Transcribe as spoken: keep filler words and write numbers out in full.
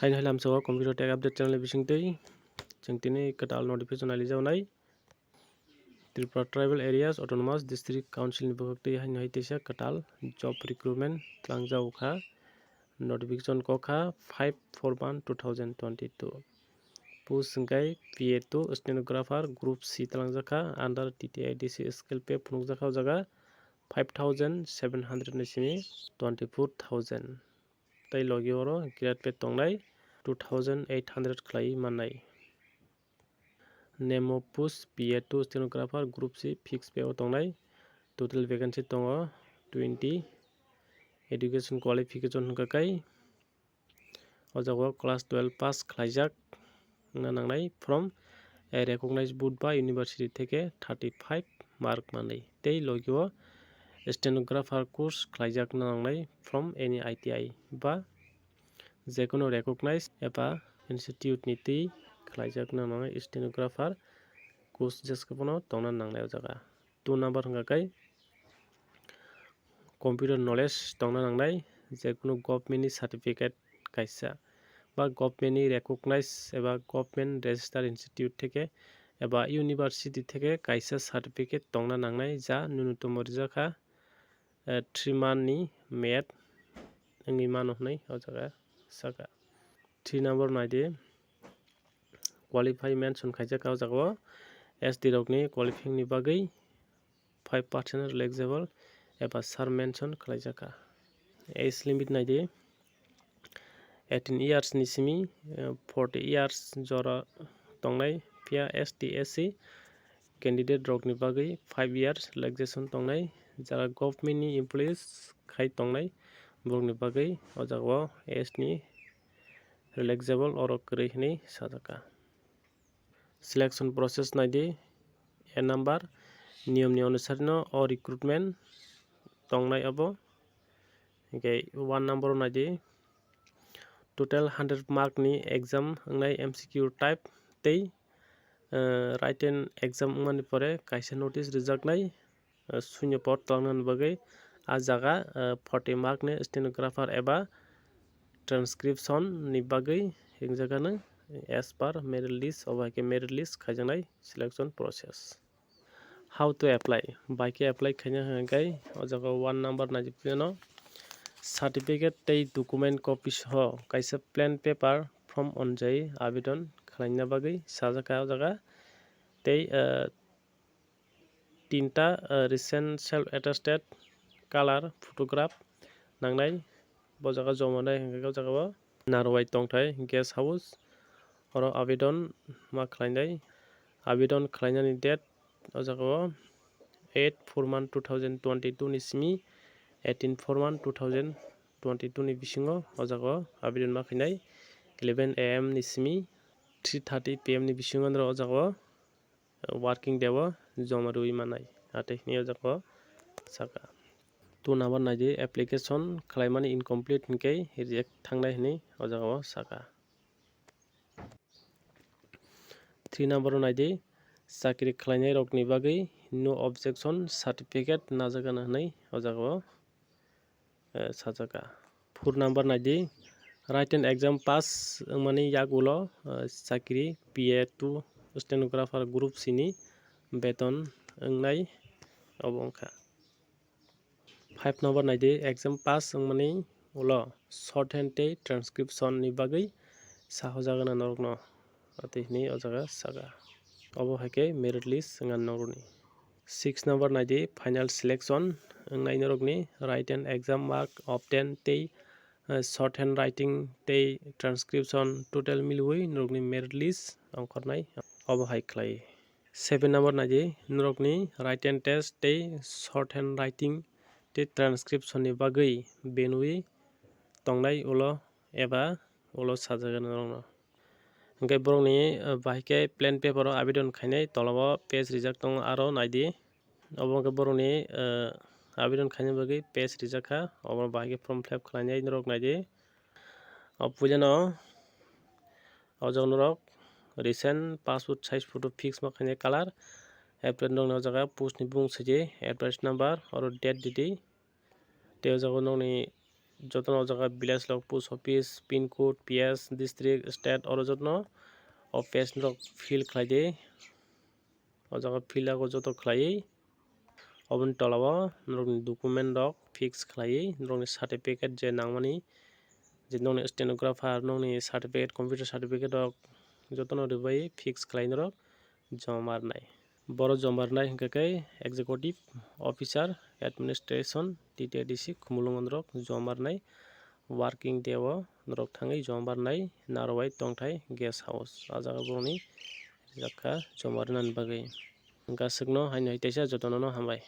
Haino hai lamsao Computer Tech Update channel ni bisingtwi chwng tini kwtal notification nailijak nai. Tripura Tribal Areas Autonomous District Council ni bwkhak twi haino hai teisa kwtal job recruitment tlangjak kha. Notification kok kha five four one two thousand twenty-two. Post hwnkhe P A two stenographer group C tlangjak kha, under T T I D C scale pay phunukjak kha o jaga five thousand seven hundred ni simi twenty-four thousand. Tei logi oro grade pay tongnai two thousand eight hundred khlai mannai. Name of post P A two stenographer group C fixed pay o tongnai. Total vacancy tongo twenty. Education qualification hwnkha khe o jaga o class twelve pass khlaijak wngna nangnai from a recognized board ba university theke thirty five mark manwi tei logi o stenographer course khlaijak wngna nangnai from any I T I ba jekunu recognized eba institute ni twi khlaijak wngna nangnai stenographer course jesa phano tongna nangnai o jaga. Two number hwnkha khe computer knowledge tongna nangnai, jekunu government ni certificate kaisa ba government ni recognized eba government registered institute theke eba university theke kaisa certificate tongna nangnai ja nunutomo rijak kha, eh, three month ni mayad wngwi mano hwnwi o jaga saka. Three number naidi qualify mention khaijak kha o jaga o S T rokni qualifying ni bagwi five percent relaxable eba sir mention khlaijak kha. Age limit naidi eighteen years ni simi, eh, forty years jora tongnai phiya S T S C candidate rokni bagwi five years relaxation tongnai, jara government ni employees khai tongnai borokni bagwi o jaga o age ni relaxable oro kwrwi hwnwi sajak kha. Selection process naidi, a number, niyom ni onusarino o recruitment tongnai abo. Hingke one number o naidi, total hundred mark ni exam wngnai M C Q type tei, eh, written exam wngmani pore kaisa notice rijaknai, eh, sunya por twlangna bagwi. A jaga, eh, forty mark ni stenographer eba transcription ni bagwi hingjak ano as per merit list, obo hai khe merit list khaijaknai selection process. How to apply? Bai khe apply khaina hwnkhe o jaga one number naidi phano certificate tei document copy soho kaisa plain paper form onjai abidon khlaina bagwi sajak kha o jaga. Tei, eh, tinta, eh, recent self attested color photograph nangnai. Bo jaga joma nai hwnkhe o jaga o Narwai tongthai guest house oro abidon ma khlainai. Abidon khlainani date o jaga o eight four one two thousand twenty-two ni simi eighteen four one two thousand twenty-two ni bisingo o jaga o abidon ma khainai. Eleven A M ni simi three thirty P M ni bisingo norok o jaga o working day o joma rwi manai, atwi hwnwi o jaga o saka. Two number naidi application khlaimani incomplete hinkhe reject thangnai hwnwi o jaga o saka. Three number o naidi chakri khlainai rokni bagwi no objection certificate najagana hwnwi o jaga o eh, sajak kha. Four number naidi, written exam pass wngmani yagulo, eh, chakri P A two stenographer group C ni beton wngnai obo wngkha. Five number naidi, exam pass wngmani ulo shorthand tei transcription ni bagwi sahojagana norokno. Atwi hwnwi o jaga saka. Obo hai khe merit list wngna norokni. Six number naidi final selection wngnai norokni written exam mark obtain tei, eh, shorthand writing tei transcription total milwi norokni merit list ongkhornai obo hai khlai. Seven number naidi norokni written test tei shorthand writing tei transcription ni bagwi benwi tongnai ulo eba ulo sajagana norokno. Hingke borokni, eh, bahai khe plain paper o abidon khainai, tola o page rijak tongo, aro naidi. Obo hingke borokni, eh, abidon khaina bagwi page rijak kha, obo bahai khe form fill up khlainai norok naidi. O puila no o jaga norok recent passport size photo fix ma khainai color, apre norokni o jaga post ni bumung sidi, address number, oro date didi. Tei o jaga o nokni Jotono o jaga village rok, post office, pin code, P S, district, state, oro jotono o page norok fill khlai di. O jaga fill up o joto khlaiwi oboni tola o norokni document rok fix khlaiwi norokni certificate je nangmani, je nokni stenographer, nokni certificate, computer certificate rok jotono rwbai fix khlai norok joma rwnai. Boro joma rwnai hwnkha khe executive officer, administration, T T A D C Khumulwng norok joma rwnai. Working day o norok thangwi joma rwnai Narwai Tongthai guest house. A jaga borokni rijak kha joma rwnani bagwi. Hwnkha swkno haino hai teisa jotono no hambai.